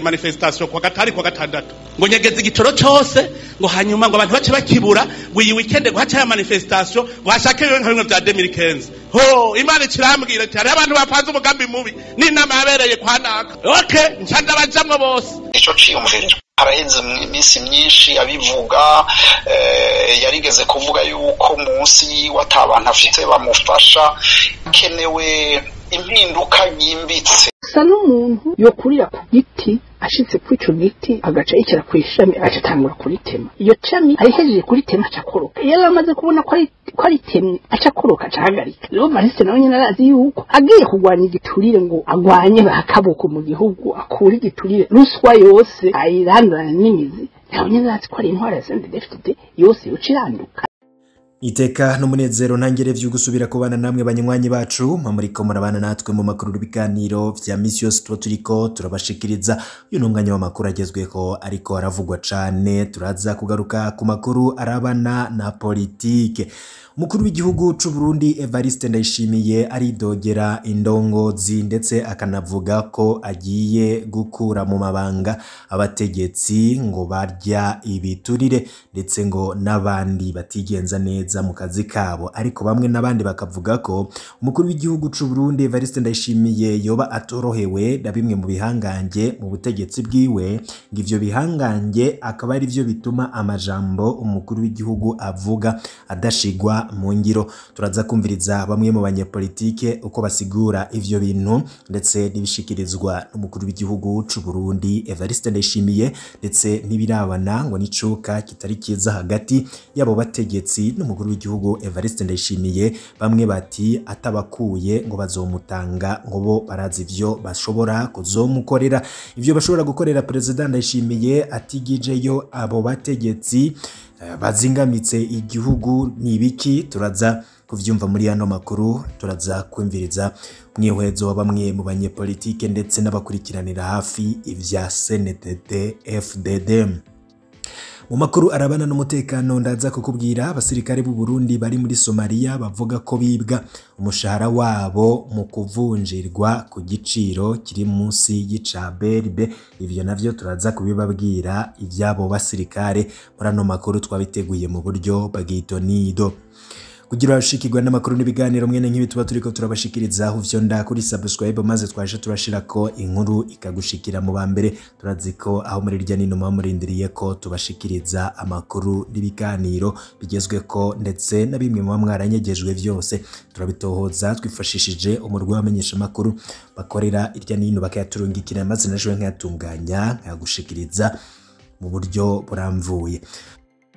Manifestation kwa gatari, kwa gatandatu, ngo nyegeze igitoro cose, ngo hanyuma ngo abantu bace bakibura, ngo iyi weekend ngo hace ya manifestation, ngo hashake bimwe nka bimwe vya 2015. Ho Imana ikirambwira ati hariho abantu bapanze umugambi mubi n'inama yabereye kwa naka. Okay, nca ndabajamwo bose. Ico ciyumviro haraheze iminsi myinshi abivuga. Yarigeze kuvuga yuko munsi yiwe ata bantu afite bamufasha. Kenewe impinduka yimbitse. Asa n'umuntu yokurira ku giti, ashitse kuri ico giti agaca yicara kw'ishami, agaca atangura kuritema. Iyo shami ayihejeje kuritema, aca akoroka. Iyo amaze kubona ko aritemye, aca akoroka, aca ahagarika. Rero Evariste nawe nyene arazi yuko agiye kurwanya igiturire, ngo agwanye bakaboko mu gihugu, akure igiturire, ruswa yose ayirandurana n'imizi, nawe nyene arazi ko ari intwara ya CNDD-FDD yose yoca iranduka. Iteka n'umunezero ntangere vyo gusubira kubana namwe banywanyi bacu muriko murabana natwe mu makuru n'ibiganiro vya misi yose tuba turiko turabashikiriza. Uyu ni umwanya w'amakuru agezweho ariko aravugwa cane. Turaza kugaruka ku makuru arabana na politike. Umukuru w'igihugu c'u Burundi Evariste Ndayishimiye aridogera indongozi, ndetse akanavuga ko agiye gukura mu mabanga abategetsi ngo barya ibiturire, ndetse ngo n'abandi batigenza neza mu kazi kabo. Ariko bamwe n'abandi bakavuga ko umukuru w'igihugu c'u Burundi Evariste Ndayishimiye yoba atorohewe na bimwe mu bihangange mu butegetsi bwiwe, ngo ivyo bihangange akaba ari vyo bituma amajambo umukuru w'igihugu avuga adashigwa mu ngiro. Turaza kumviriza bamwe mu banyepolitike uko basigura ivyo bintu, ndetse n'ibishikirizwa n'umukuru w'igihugu c'u Burundi Evariste Ndayishimiye, ndetse n'ibirabana ngo n'icuka kitari kiza hagati y'abo bategetsi n'umukuru w'igihugu Evariste Ndayishimiye. Bamwe bati atabakuye ngo bazomutanga, ngo bo barazi ivyo bashobora kuzomukorera, ivyo bashobora gukorera Perezida Ndayishimiye atigijeyo abo bategetsi bazingamitse igihugu ni ibiki. Turaza kuvyumva muri ano makuru. Turaza kumviriza mwihwezo wa bamwe mu banyepolitike ndetse n'abakurikiranira hafi ivya CNDD FDD. Mu makuru arabana n'umutekano, ndaza kukubwira abasirikare b'u Burundi bari muri Somalia bavuga ko bibwa umushahara wabo mu kuvunjirwa ku giciro kiri munsi y'ica BRB. Ivyo navyo turaza kubibabwira ivyabo basirikare muri ano makuru twabiteguye mu buryo bw'itonido. Kugira urashikirwa n'amakuru n'ibiganiro mwene nk'ibi tuba turiko turabashikiriza, ufyonda kuri subscribe, maze twaje turashirako inkuru ikagushikira mu bambere. Turazi ko aho muri irya nino muba murindiriye ko tubashikiriza amakuru n'ibiganiro bigezweko, ndetse na bimwe muba mwaranyegejwe vyose turabitohoza twifashishije umurwi w'abamenyeshamakuru bakorera irya nino, bakayaturungikira, maze najewe nkayatunganya nkayagushikiriza mu buryo buramvuye.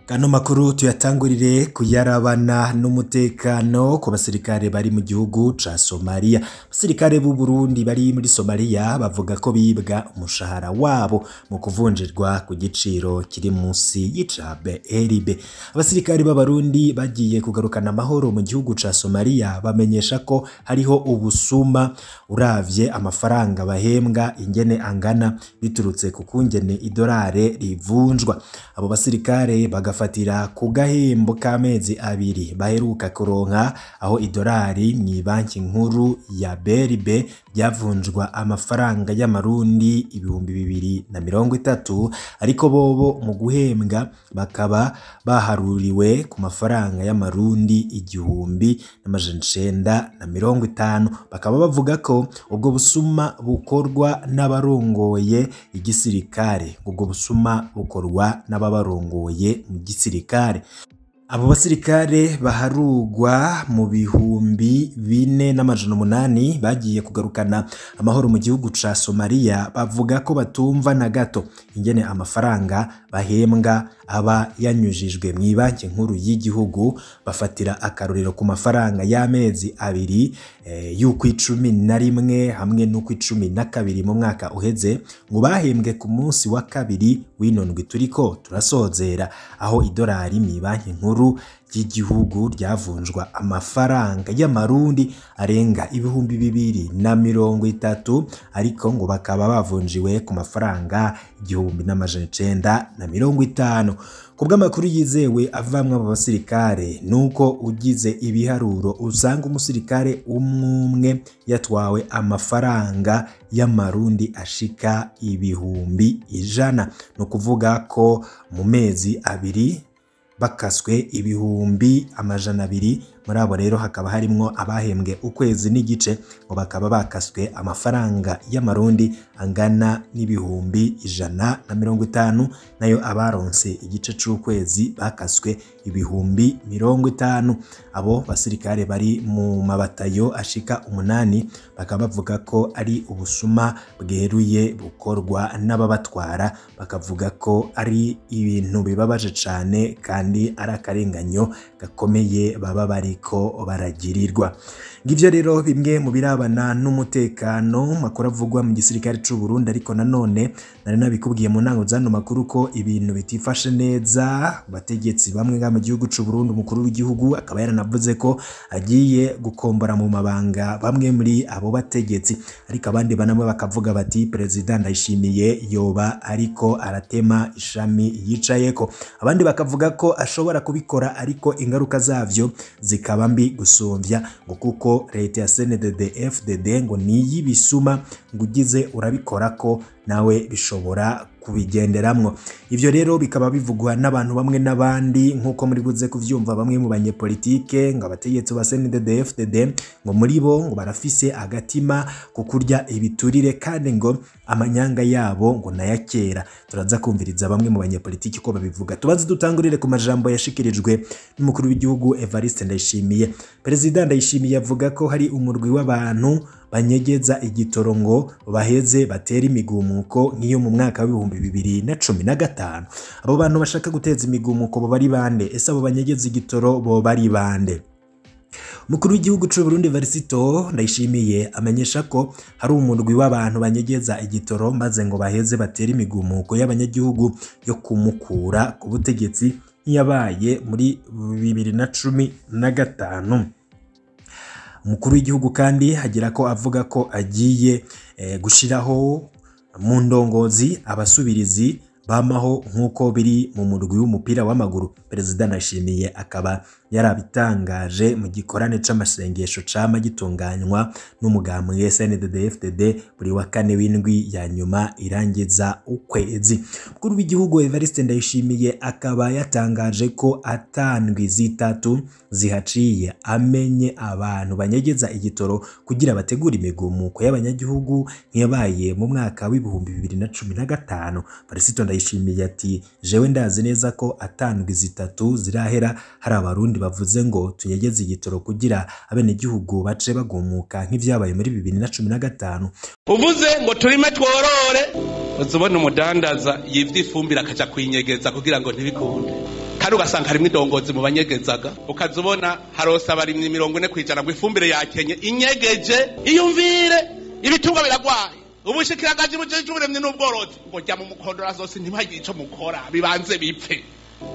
Kano makuru tuyatangurire kuyarabana n'umutekano ku basirikare bari mu gihugu ca Somalia. Abasirikare b'u Burundi bari muri Somalia bavuga ko bibwa umushahara wabo mu kuvunjirwa ku giciro kiri munsi y'ica BRB. Abasirikare b'Abarundi bagiye kugarukana amahoro mu gihugu ca Somalia bamenyesha ko hariho ubusuma uravye amafaranga bahembwa ingene angana, biturutse ku kungene idolare rivunjwa. Abo basirikare bagafatira ku gahembo k'amezi 2 baheruka kuronka, aho idolari mu banki nkuru ya BRB ryavunjwa amafaranga y'amarundi 2030, ariko bobo mu guhembwa bakaba baharuriwe ku mafaranga y'amarundi 1950. Bakaba bavuga ko ubwo busuma bukorwa n'abarongoye igisirikare, ubwo busuma bukorwa n'ababarongoye mu gisirikare. Abo basirikare baharugwa mu 4800 bagiye kugarukana amahoro mu gihugu ca Somalia bavuga ko batumva na gato ingene amafaranga bahembwa aba yanyujijwe mu banki nkuru y'igihugu. Bafatira akarorero ku mafaranga y'amezi 2 y'ukwi 11 hamwe n'ukwi 12 mu mwaka uheze, ngo bahembwe ku munsi wa kabiri w'inondwi turiko turasozera, aho idolari mu banki nkuru Nkuru ry'igihugu ryavunjwa amafaranga y'amarundi arenga 2030, ariko ngo bakaba bavunjiwe ku mafaranga 1950. Kubw'amakuru yizewe avamwe abo basirikare, nuko ugize ibiharuro usanga umusirikare umwe yatwawe amafaranga y'amarundi ashika 100,000. No kuvuga ko mu mezi abiri bakaswe 200,000. Muri abo rero hakaba harimwo abahembwe ukwezi n'igice, ngo bakaba bakaswe amafaranga y'amarundi angana n'150,000, nayo abaronse igice c'ukwezi bakaswe 50,000. Abo basirikare bari mu mabatayo ashika 8 bakaba bavuga ko ari ubusuma bweruye bukorwa n'ababatwara, bakavuga ko ari ibintu bibabaje cane kandi ari akarenganyo gakomeye baba bariko baragirirwa. Ngivyo rero bimwe mu birabana n'umutekano, makuru avugwa mu gisirikare c'u Burundi. Ariko nanone nari nabikubwiye mu ntango zano makuru ko ibintu bitifashe neza. Bategetsi bamwe nga mu gihugu c'u Burundi, umukuru w'igihugu akaba yaranavuze ko agiye gukombora mu mabanga bamwe muri abo bategetsi, ariko abandi banamwe bakavuga bati President Ndayishimiye yoba ariko aratema ishami yicayeko. Abandi bakavuga ko ashobora kubikora ariko ingaruka zavyo zikaba mbi gusumvya, ngo kuko leta ya CNDD-FDD ngo niyibisuma, ngo ugize urabikora ko nawe bishobora kubigenderamwo. Ivyo rero bikaba bivugwa n'abantu bamwe n'abandi, nkuko muri buze kuvyumva bamwe mu banyepolitike, ngo abategetsi ba CNDD-FDD ngo muri bo ngo barafise agatima ko kurya ibiturire, kandi ngo amanyanga yabo ngo nayakera. Turaza kumviriza bamwe mu banyepolitike ko babivuga. Tubanze dutangurire ku majambo yashikirijwe n'umukuru w'igihugu Evariste Ndayishimiye. President Ndayishimiye avuga ko hari umurwi w'abantu banyegeza igitoro ngo baheze batera imigumuko nk'iyo mu mwaka w'ibihumbi 2015. Abo bantu bashaka guteza imigumuko bo bari bande? Ese abo banyegeza igitoro bo bari bande? Mukuru w'igihugu c'u Burundi Evariste Ndayishimiye amenyesha ko hari umurwi w'abantu banyegeza igitoro maze ngo baheze batera imigumuko y'abanyagihugu yo kumukura ku butegetsi yabaye muri 2015. Umukuru w'igihugu kandi hagira ko avuga ko agiye gushiraho mu ndongozi abasubirizi bamaho nkuko biri mu murwi w'umupira w'amaguru. Perezida Ndayishimiye akaba yarabitangaje mu gikorane c'amasengesho cama gitunganywa n'umugambwe CNDD-FDD buri wa kane w'indwi ya nyuma irangiza ukwezi. Mukuru w'igihugu Evariste Ndayishimiye akaba yatangaje ko atandwi zitatu zihaciye amenye abantu banyegeza igitoro kugira bategure imigumuko y'abanyagihugu nk'iyabaye mu mwaka w'ibihumbi 2015. Evariste Ndayishimiye ati jewe ndazi neza ko atandwi zitatu zirahera hari abarundi bavuze ngo tunyegeze igitoro kugira abenegihugu bace bagumuka nk'ivyabaye muri 2015. Uvuze ngo turime tworore, uzubona umudandaza yivye ifumbire akaja kuyinyegeza kugira ngo ntibikunde, kandi ugasanga harimwo idongozi mu banyegezaga, ukazubona harosa abarimyi 40% ngo ifumbire yakenye inyegeje, iyumvire ibitungwa biragwaye. Ubushikiranganje bujejwe uburimyi n'ubworozi ngo jya mu mukondora zose ntibagire ico mukora bibanze bipfe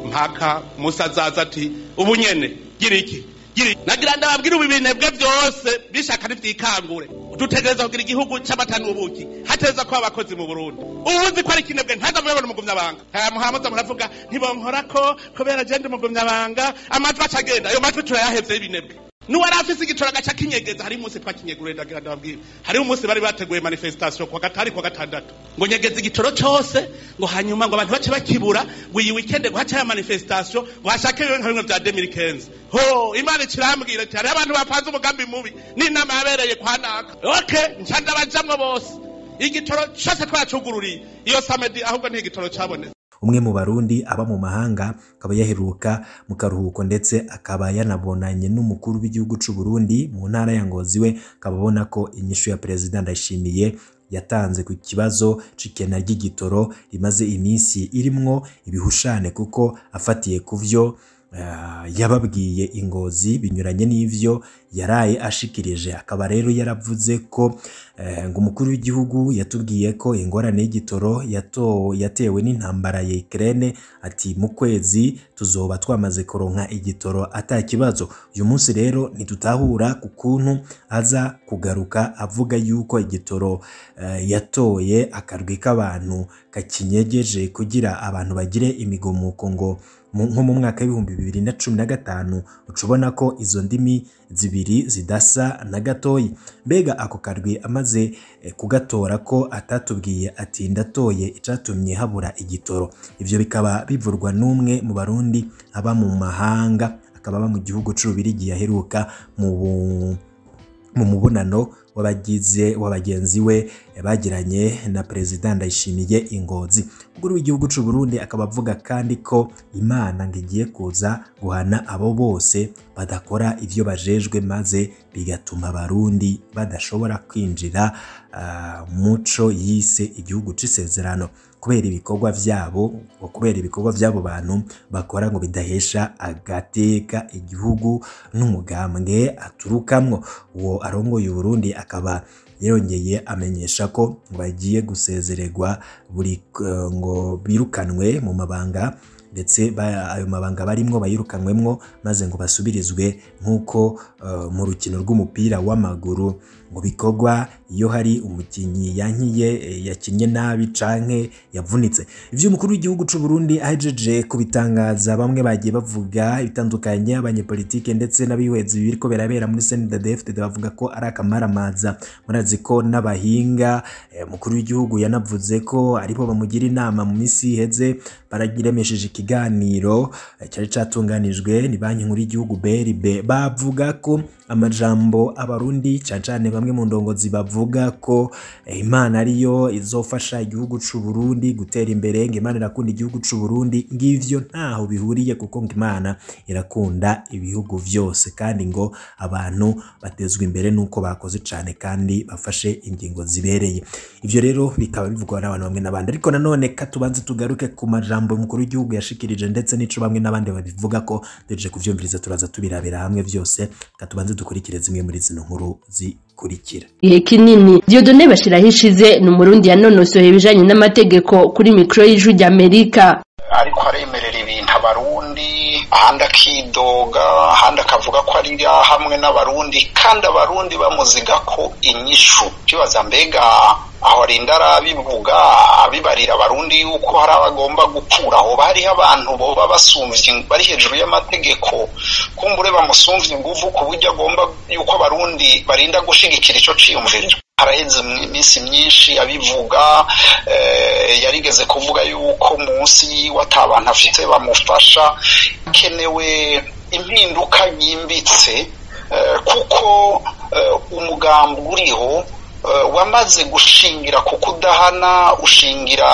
mpaka musazaza ati ubu nyene gira iki gira. Nagira ndababwira ubu binebwe byose bishaka ntivyikangure, dutegereza kugira igihugu c'amata n'ubuki, hateza ko abakozi mu Burundi. Ubuzi ko ari kinebwe ntaza mubona umugumyabanga. Muhamuza muravuga ntibonkora ko kubera je ndi umugumyabanga, amajwi acagenda, ayo majwi turayahevye y'ibinebwe. Nuwari afise igitoro agaca kinyegeza. Hari umunsi twakinyegurira, ndagira ndababwira, hari umunsi bari bateguye manifestation kwa gatari kwa gatandatu ngo nyegeza igitoro cose, ngo hanyuma ngo abantu bace bakibura, ngo iyi weekend ngo hace manifestation ngo hashake nka bimwe vya 2015. Ho Imana ikirambwira ati hari abantu bapanze umugambi mubi n'inama yabereye kwa naka. Okay, nca ndabajamwo bose, igitoro cose twacugururiye iyo samedi, ahubwo nti igitoro cabonetse. Umwe mu barundi aba mu mahanga akaba yaheruka mu karuhuko ndetse akaba yanabonanye n'umukuru w'igihugu c'u Burundi mu ntara ya Ngozi, we akaba abona ko inyishu ya Perezida Ndayishimiye yatanze ku kibazo c'ikena ry'igitoro rimaze iminsi irimwo ibihushane, kuko afatiye kuvyo yababwiye ingozi binyuranye n'ivyo yaraye ashikirije. Akaba rero yaravuze ko ngo umukuru w'igihugu yatubwiye ko ingorane y'igitoro yatewe n'intambara ya Ukraine, ati mu kwezi tuzoba twamaze kuronka igitoro ata kibazo. Uyu munsi rero ntitutahura ku kuntu aza kugaruka avuga yuko igitoro yatoye akarwi k'abantu kakinyegeje kugira abantu bagire imigumuko ngo nko mu mwaka w'ibihumbi 2015. Ucubona ko izo ndimi zibiri zidasa na gatoyi. Mbega ako karwi amaze kugatora ko atatubwiye ati ndatoye icatumye habura igitoro? Ivyo bikaba bivurwa n'umwe mu Barundi aba mu mahanga, akaba aba mu gihugu c'Ububirigi, yaheruka mu mubonano w'abagize w'abagenzi we bagiranye na President Ndayishimiye Ingozi. Umukuru w'igihugu c'u Burundi akaba avuga kandi ko Imana ngo igiye kuza guhana abo bose badakora ivyo bajejwe, maze bigatuma Abarundi badashobora kwinjira muco yise igihugu c'isezerano kubera ibikorwa vyabo, kubera ibikorwa vy'abo bantu bakora ngo bidahesha agateka igihugu n'umugambwe aturukamwo. Uwo arongoye Burundi akaba yarongeye amenyesha ko bagiye gusezererwa buri ngo birukanwe mu mabanga, ndetse ayo mabanga barimwo bayirukanwemwo maze ngo basubirizwe nk'uko mu rukino rw'umupira w'amaguru ngo bikorwa iyo hari umukinyi yankiye yakinye nabi canke yavunitse. Ivyo umukuru w'igihugu c'u Burundi ahejeje kubitangaza, bamwe bagiye bavuga ibitandukanye, abanyepolitike ndetse n'abihwezi biriko berabera muri CNDD-FDD bavuga ko ari akamaramaza. Murazi ko n'abahinga, umukuru w'igihugu yanavuze ko aribo bamugira inama. Mu misi iheze baragiremesheje ikiganiro cyari catunganijwe ni banki nkuru y'igihugu BRB, bavuga ko amajambo Abarundi cane cane bamwe mu ndongozi bavuga ko Imana ariyo izofasha igihugu c'u Burundi gutera imbere, ngo Imana irakunda igihugu c'u Burundi, ngivyo ntaho bihuriye kuko ngo Imana irakunda ibihugu vyose, kandi ngo abantu batezwe imbere nuko bakoze cane kandi bafashe ingingo zibereye. Ivyo rero bikaba bivugwa n'abantu bamwe n'abandi, ariko nanone katubanze tugaruke ku majambo umukuru w'igihugu yashikirije ndetse n'ico bamwe n'abandi babivuga ko duhejeje kuvyumviriza turaza tubirabira hamwe vyose. Katubanze dukurikire zimwe muri zino nkuru zikurikira. Ihe kinini Dieudonné Bashirahishize ni Umurundi yanonosoye ibijanye n'amategeko kuri mikro y'Ijwi ry'Amerika. Ariko aremerera ibintu Abarundi, ahandi akidoga, ahandi akavuga ko ari hamwe n'Abarundi, kandi Abarundi bamuziga ko inyishu. Kibaza mbega aho arinda arabivuga abibarira Abarundi yuko hari abagomba gukura, aho bariho abantu boba basumvye bari hejuru y'amategeko, kumbure bamusumvye inguvu ku buryo agomba yuko Abarundi barinda gushigikira ico ciyumviro. Haraheze iminsi myinshi abivuga, yarigeze kuvuga yuko munsi yiwe ata bantu afite bamufasha. Kenewe impinduka yimbitse, kuko umugambi uriho wamaze gushingira ku kudahana, ushingira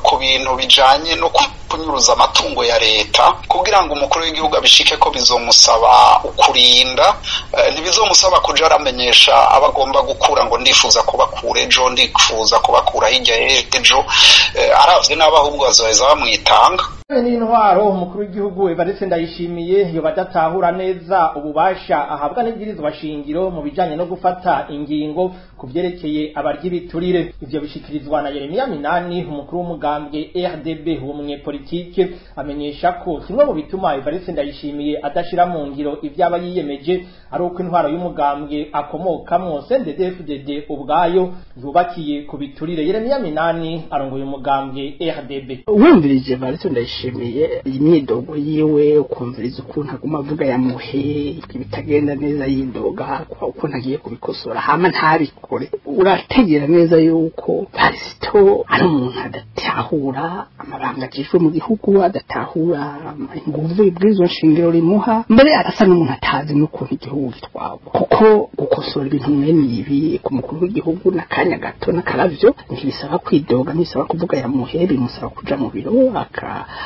ku bintu bijanye no kunyuruza amatungo ya leta. Kugira ngo umukuru w'igihugu abishike ko bizomusaba ukurinda, ntibizomusaba kuja aramenyesha abagomba gukura ngo ndifuza kubakura ejo, ndifuza kubakura hirya ejo. Aravye n'abo ahubwo bazoheza bamwitanga. N'intwaro umukuru w'igihugu Evariste Ndayishimiye yoba adatahura neza ububasha ahabwa n'ibwirizwa shingiro mu bijanye no gufata ingingo ku vyerekeye abarya ibiturire. Ivyo bishikirizwa na Yeremiya Minani, umukuru w'umugambwe RDB. Uwo munyepolitike amenyesha ko kimwe mu bituma Evariste Ndayishimiye adashira mu ngiro ivyaba yiyemeje ari uko intwaro y'umugambwe akomokamwo CNDD-FDD ubwayo yubakiye ku biturire. Yeremiya Minani arongoye umugambwe RDB. Wumvirije Evariste Ndayishimiye imyidogo yiwe, ukumviriza ukuntu aguma avuga yamuhe ibitagenda neza, yidoga ukuntu agiye kubikosora hama ntabikore, urategera neza yuko Varisito ari umuntu adatahura amabanga ajejwe mu gihugu, adatahura inguvu ibwirizwa nshingiro rimuha, mbere arasa n'umuntu atazi n'ukuntu igihugu gitwarwa. Kuko gukosora ibintu mwene ibi ku mukuru w'igihugu n'akanya gato n'akaravyo ntibisaba kwidoga, ntibisaba kuvuga yamuhe, bimusaba kuja mu biro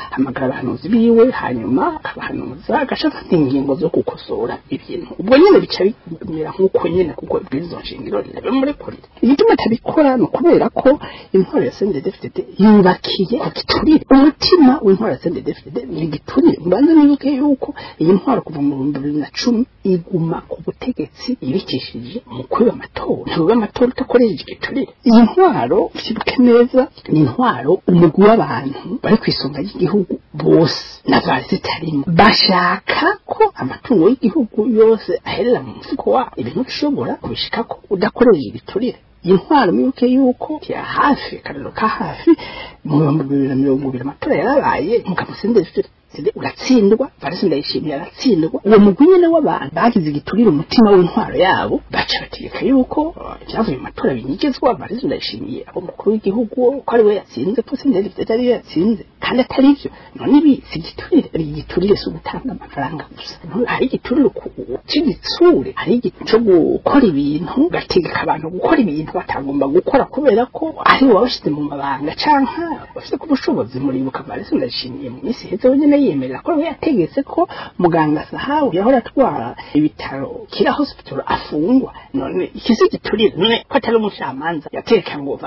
Agahamagara abahanuzi biwe, hanyuma akabahanuza, agaca afata ingingo zo gukosora ibintu. Ubwo nyene bica bimera nk'uko nyene, kuko ibwirizwa nshingiro rirabimurekurira. Igituma atabikora ni ukubera ko intwaro ya CNDD-FDD yubakiye ku giturire. Umutima w'intwaro ya CNDD-FDD ni igiturire. Mubanze mwibuke yuko iyi ntwaro kuva mu 2010 iguma ku butegetsi ibikishije mu kwiba amatora. Ntiwiba amatora udakoresheje igiturire. Iyi ntwaro, vyibuke neza, ni intwaro umugwi w'abantu bari ku isonga ry'igihugu bose na varisi itarimo bashaka ko amatungo y'igihugu yose aherera mu mufuko wabo. Ibintu ushobora kubishikako udakoresheje igiturire. Iyi ntwaro, mwibuke yuko ya hafi, akarero ka hafi, mu 2020 amatora yarabaye, mukamusende uratsindwa, Varisi Ndayishimiye aratsindwa. Uwo mugwi nyene w'abantu bagize igiturire umutima w'intwaro yabo, baca bategeka yuko ibyavuye mu matora binyigezwa, Varisi Ndayishimiye abo mukuru w'igihugu ko ari we yatsinze, ko CNDD-FDD ari we yatsinze, kandi atari byo. None ibi si igiturire? Igiturire si ugutanga amafaranga gusa. Hari igiturire c'igitsure, hari igico gukora ibintu, ugategeka abantu gukora ibintu batagomba gukora kubera ko ari wowe wabashize mu mabanga canke bafite ku bushobozi. Muribuka Varisi Ndayishimiye mu minsi iheze wenyene yemerera ko yategetse ko muganga Sahabu yahora atwara ibitaro Kira Hospital afungwa. None iki si igiturire? None ko atari umucamanza yateka ngo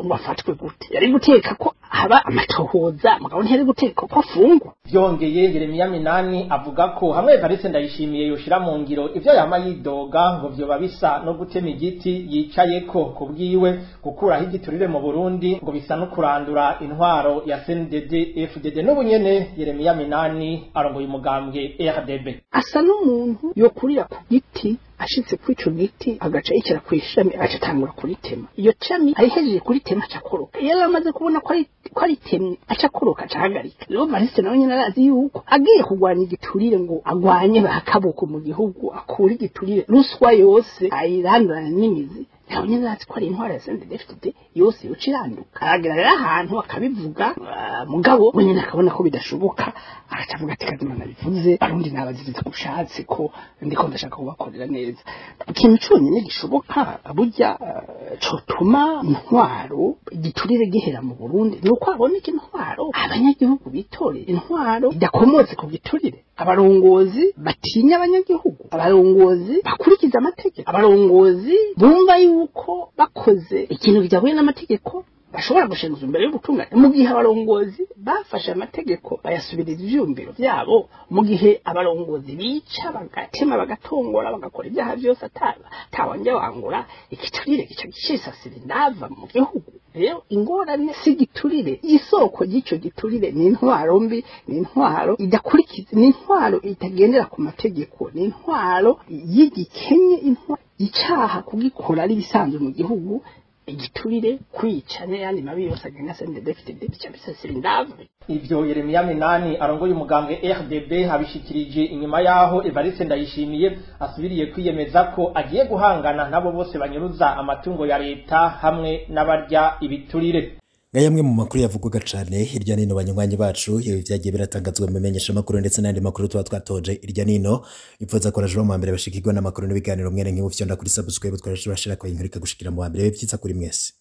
ngo afatwe gute? Yari guteka ko haba amatohoza, mugabo ntiyari guteka ko afungwa. Vyongeye, Yeremiya Minani avuga ko hamwe Evariste Ndayishimiye yoshira mu ngiro ivyo yama yidoga, ngo vyoba bisa no gutema igiti yicayeko. Ku bwiwe, gukuraho igiturire mu Burundi ngo bisa no kurandura intwaro ya CNDD FDD. N'ubu nyene Yeremiya Minani arongoye umugambwe RDB. Asa n'umuntu yokurira ku giti, ashitse kuri ico giti agaca yicara kw'ishami, agaca atangura kuritema. Iyo cami ayihejeje kuritema, aca akoroka. Iyo yari amaze kubona ko aritemye, aca akoroka, aca ahagarika. Rero Variste nawe nyene arazi yuko agiye kurwanya igiturire, ngo agwanye bakaboko mu gihugu, akure igiturire, ruswa yose ayirandurana n'imizi, nawe nyene arazi ko ari intwaro ya CNDD-FDD yose yoca iranduka. Aragera rero ahantu akabivuga, mugabo we nyene akabona ko bidashoboka, agaca avuga ati: "Kazima nabivuze, Abarundi nabaziriza ushatse ko ndiko ndashaka kubakorera neza." Ikintu conyene gishoboka burya cotuma intwaro igiturire gihera mu Burundi ni uko haboneka intwaro abanyagihugu bitorera, intwaro idakomotse ku giturire, abarongozi batinya abanyagihugu, abarongozi bakurikiza amategeko, abarongozi bumva yuko bakoze ikintu kidahuye n'amategeko bashobora gushinzwa imbere y'ubutungane. Mu gihe abarongozi bafashe amategeko bayasubiriza ivyumviro vyabo, mu gihe abarongozi bica, bagatema, bagatongora, bagakora ibyaha vyose atawanje wangura, igiturire gica gishisasira indava mu gihugu. Rero ingorane si igiturire. Isoko ry'ico giturire ni intwaro mbi, ni intwaro idakurikiza, ni intwaro itagendera ku mategeko, ni intwaro y'igikenye, intwaro icaha kugikora ari ibisanzwe mu gihugu. Igiturire, kwica n'ayandi mabi yose agenga CNDD-FDD bica bisasira indava. Ivyo Yeremiya Minani arongoye umugambwe RDB abishikirije inyuma yaho Evariste Ndayishimiye asubiriye kwiyemeza ko agiye guhangana nabo bose banyuruza amatungo ya leta hamwe n'abarya ibiturire. Ngaya amwe mu makuru yavugwaga cane hirya nino, banywanyi bacu. Yewe, vyagiye biratangazwa mu menyesha makuru ndetse n'andi makuru tuba twatoje hirya nino. Ipfuza koraje mu mbere bashikirwa n'amakuru n'ibiganiro mwene nk'ibu, fyonda kuri subscribe, twaraje bashira ko inkuru ikagushikira mu wa mbere. Byiza kuri mwese.